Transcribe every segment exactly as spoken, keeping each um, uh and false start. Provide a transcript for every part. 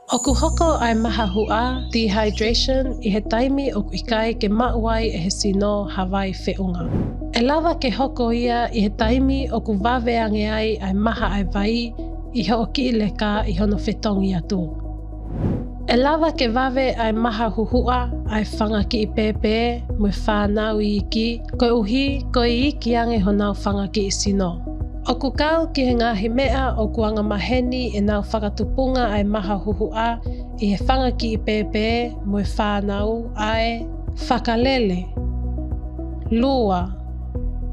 ʻOku hoko ʻa e maha huʻa, dehydration, ʻi he taimi ʻoku ʻikai ke maʻu ai ʻe he sino ha vai feʻunga. ʻE lava ke hoko ia ʻi he taimi ʻoku vave ange ai ʻa e maha ʻa e vai ʻi hoʻo kiʻi leka ʻi hono fetongi atu. ʻE lava ke vave ʻa e maha huhuʻa ʻa e fanga kiʻi pēpē mo e fānau iiki, koeʻuhi ko e iiki ange honau fanga kiʻi sino. ʻOku kau ki he ngaahi meʻa ʻoku angamaheni ʻenau fakatupunga ʻa e maha huhuʻa ʻi he fanga kiʻi pēpē mo e fānau ʻa e fakalele, lua,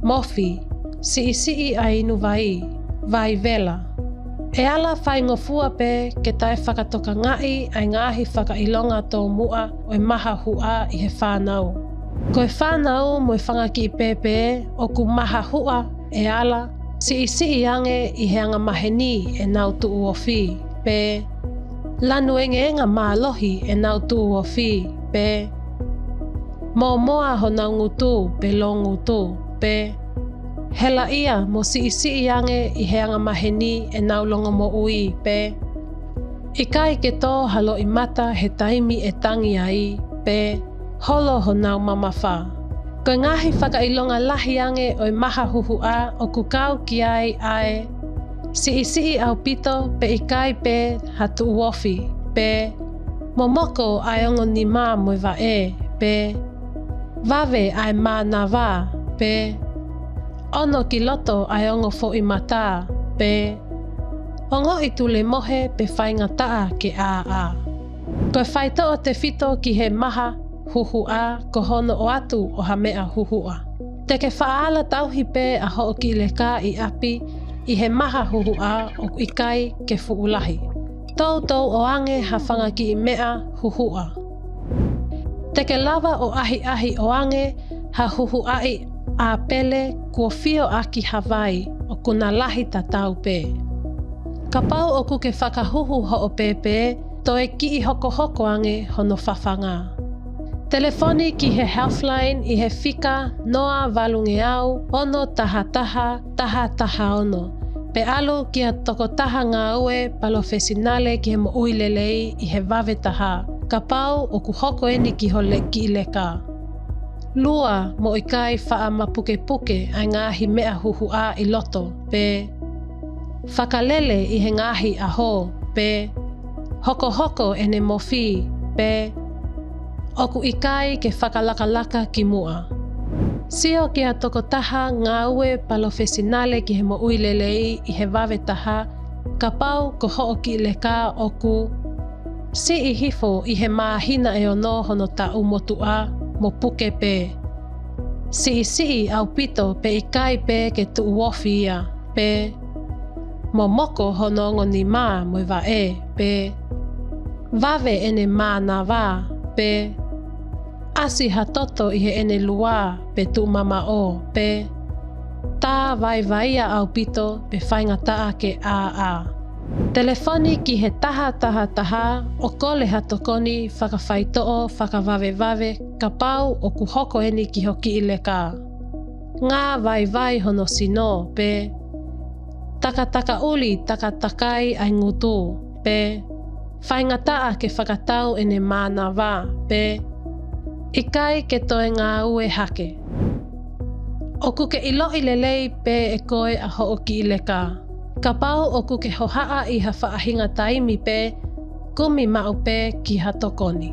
mofi, siʻisiʻi ʻa e inu vai, vai vela. ʻE ala faingofua pē ke taʻefakatokangaʻi ʻa e ngaahi fakaʻilonga tōmuʻa ʻo e maha huʻa ʻi he fānau. Ko e fānau mo e fanga kiʻi pēpē ʻoku maha huʻa ʻe ala siʻisiʻi ange ʻi he angamaheni ʻenau tuʻuofi, pe lanu engeenga mālohi ʻenau tuʻuofi, pe mōmoa honau ngutu pe loungutu, pe helaʻia mo siʻisiʻi ange ʻi he angamaheni ʻenau longomoʻui, pe ʻikai ke tō ha loʻimata he taimi ʻe tangi ai, pe holo honau mamafa. Ko e ngaahi fakaʻilonga lahi ange ʻo e maha huhuʻa ʻoku kau ki ai ʻa e siʻisiʻi ʻaupito pe ʻikai pē ha tuʻuofi, pe momoko ʻa e ongo nima mo e vaʻe, pe vave ʻa e mānava, pe ono ki loto ʻa e ongo foʻi mata, pe ongoʻi tulemohe pe faingataʻa ke ʻāʻā. Ko e faitoʻo tefito ki he maha huhuʻa ko hono ʻoatu ʻo ha meʻa huhuʻa. Te ke faʻa ala tauhi pē ʻa hoʻo kiʻi leka ʻi ʻapi ʻi he maha huhuʻa ʻoku ʻikai ke fuʻu lahi. Toutou ʻoange ha fanga kiʻi meʻa huhuʻa. Te ke lava ʻo ʻahiʻahi ʻoange ha huhuʻaʻi ʻāpele kuo fio ʻaki ha vai ʻoku na lahi tatau pē. Kapau ʻoku ke fakahuhu hoʻo pēpē, toe kiʻi hokohoko ange hono fafanga. Telefoni ki he Healthline ʻi he fika noa valungeau ono taha taha taha taha ono, pe ʻalu ki ha tokotaha ngāue palofesinale ki he moʻui lelei ʻi he vave taha, kapau ʻoku hoko eni ki ho le-, kiʻi leka. Lua, mo ʻikai faʻa mapukepuke ʻa e ngaahi meʻa huhuʻa ʻi loto, pe fakalele ʻi he ngaahi ʻaho, pe hokohoko ʻene mofi, pe ʻoku ʻikai ke fakalakalaka ki muʻa. Sio ki ha tokotaha ngāue palofesinale ki he moʻui lelei ʻi he vave taha, kapau ko hoʻo kiʻi leka ʻoku siʻi hifo ʻi he māhina ʻe ono hono taʻu motuʻa mo puke pē. Siʻisiʻi ʻaupito pe ʻikai pē ke tuʻuofi ia, pe momoko hono ongo nima mo e vaʻe, pe vave ʻene mānava, pe ʻasi ha toto ʻi heʻene lua pe tuʻumamaʻo, pe tā vaivaia ʻaupito pe faingataʻa ke ʻāʻā. Telefoni ki he taha taha taha ʻo kole ha tokoni fakafaitoʻo fakavavevave kapau ʻoku hoko eni ki ho kiʻi leka. Ngā vaivai hono sino, pe takatakaʻuli takatakai ʻa e ngutu, pe faingataʻa ke fakatau ʻene mānava, pe ʻikai ke toe ngāue hake. ʻOku ke ʻiloʻi lelei pē ʻe koe ʻa hoʻo kiʻi leka. Kapau ʻoku ke hohaʻa ʻi ha faʻahinga taimi pē, kumi maʻu pē ki ha tokoni.